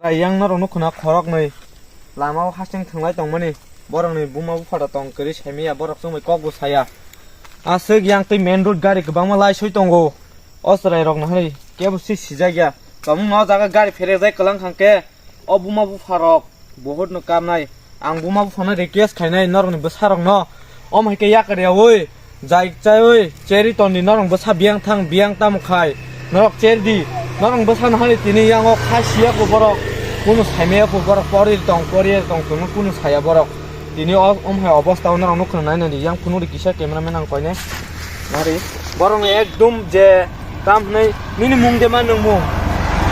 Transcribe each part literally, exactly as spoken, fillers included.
Yang norok nukho na khoroknwi lama o hasing thwnglai tongmani, borokni buma bupharo tong kwrwi saimanya, borok chwngbai kok bo saya. Aswk yang twi main road gari kwbangma laisoi tongo. O chwrairokno hai kebo si sijakya. Tongmung no o jaga gari pherejak kwlang kha khe o buma bupharok bohot no kamnai. Ang buma buphano request khainai norokni bwsarokno. Om hai khe yakar yaui. Jai chaiwi cheri tondi norong bwsa biyang thang biyang tamo khai norok cherdi norong bwsa no hani tini yango kha siya ko borok kunu saimaya ko borok pori tong pori tong tong kunu saya borok tini o om hai obostha o norok nukho nai nai yang phunuri kisa camera man ang koine nari borok ni ekdum je tam hwnwi nini mung de man nung mung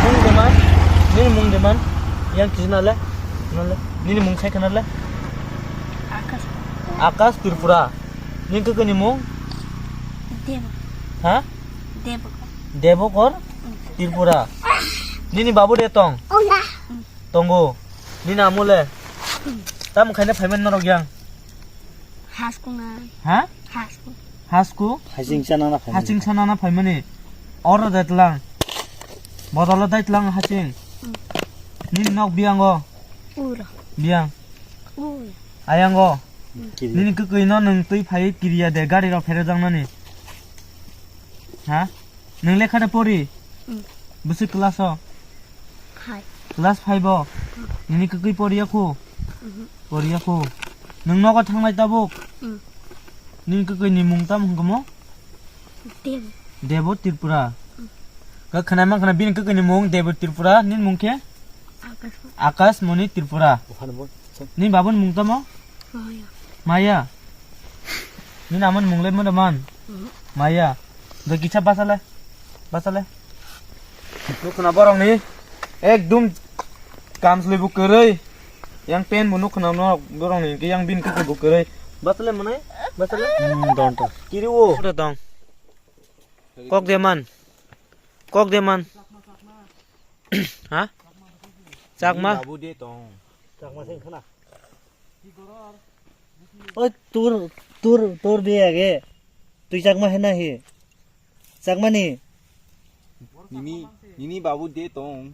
mung de man nini mung de man yang kisa nale nale nini mung sai khana le Akash. Akash Tripura. Nini kwkwi ni mung? Debo. Ha? Debo. Debokor Tripura. Nini babu de tong? Tongo. Nini amule? Tamo khaina phaimani norok yang? Hasku na. Ha? Hasku. Hasku? Hasing sana na phaimani. Hasing sana na phaimani. Oro de tlang. Bodolo dai tlang hasing. Nini nok biango? Ura. Biang. Ura. Ayango. Nini kwkwi no nwng twi phai kiriya de gari rok pherejaknani. Ha? Nwng lekha de pori? Mm. Bwswk class o? Hai. Class five o? Mm. Nini kwkwi poriya khu? Mhm. Poriya khu. Nwng nogo thangnai tabuk? Mm. Nini kwkwi ni mung tamo hwnkhe mo? Debo. Debo Tripura. Mm. Ga khana mang khana bini kwkwi ni mung Debo Tripura, nini mung khe? Akash. Akash Moni Tripura. Nini babuni mung tamo? Maya. Maya. Nini amoni mung le mano man? Mhm. Maya. Do kisa basale. Basale. Nukuna borok ni ekdum kamsli bu kwrwi. Yang pen bu nukuna no borok ni yang bin kuku bu kwrwi. Basale mane? Basale? Hmm, don to. Kiri o. Udah dong. Kok de man. Kok de man. Ha? Chakma? Babu de tong. Chakma sing khana. Oi, tur, tur, tur de age. Twi chakma hena hi. Chakmani. Nini, nini babu de tong.